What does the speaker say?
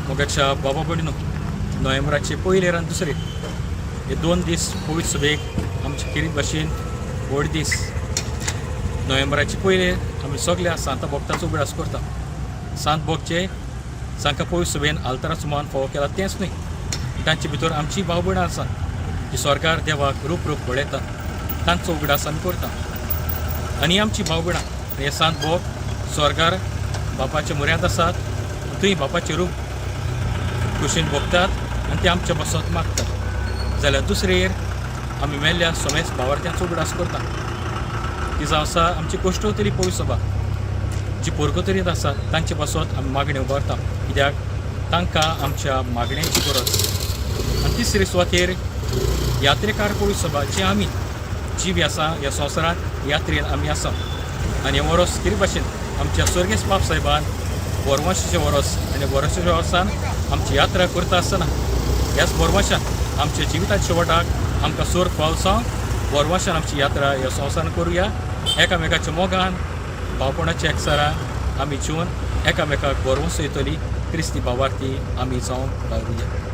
मोगाच्या बाबा भयणीनो, नोव्हेंबराचे पयलेर आनी दुसरे हे 2 दीस पवित्र सभेक आमचे खेरीत भाशेन व्हड दीस. नोव्हेंबराचे पयले आमी सगल्या सांता भक्ताचो उगडास करता. सांत भोगचे जांकां पवित्र सभेन आल्ताराचो मान फावो केला तेंच न्हय, तांचे भितर आमची भाव भयणां आसा जी स्वर्गार देवाक रूप रूप पळयता, तांचो उगडास आमी करता. आनी आमची भाव भयणां हे सांत भोग स्वर्गार बापाच्या म्हऱ्यांत आसात, थंय बापाचें रूप खुशीन भोगतात आनी ते आमच्या बसत मागतात. जाल्यार दुसरेर आमी मेल्ल्या सोमेस भावार्थ्यांचो उगडास करता. ती जावन आसा आमची कोश्टवतली पवित्र सभा जी पोरगोतरींत आसा, तांचे पासत आमी मागणें उबारता, कित्याक तांकां आमच्या मागण्यांची गरज. आनी तिसरे सुवातेर यात्रेकार पवित्र सभा जी आमी जिवी आसा ह्या संवसारांत यात्रेन आमी आसा. आनी हें वरोस कितें भाशेन आमच्या स्वर्गेस्त बाप साहेबान बोरवांशीचें वरोस आनी बोरवांशीच्या वर्सान आमची यात्रा करता आसतना ह्याच बोरवांशान आमच्या जिविताच्या शेवटाक आमकां स्वर्ग फावो जावन बोरवांशान आमची यात्रा ह्या संवसारान करुया. एकामेकाच्या मोगान भावपणाच्या एकचारान आमी जिवन एकामेकाक बोरवंस येतली क्रिस्ती भावार्थी आमी जावन वावरुया.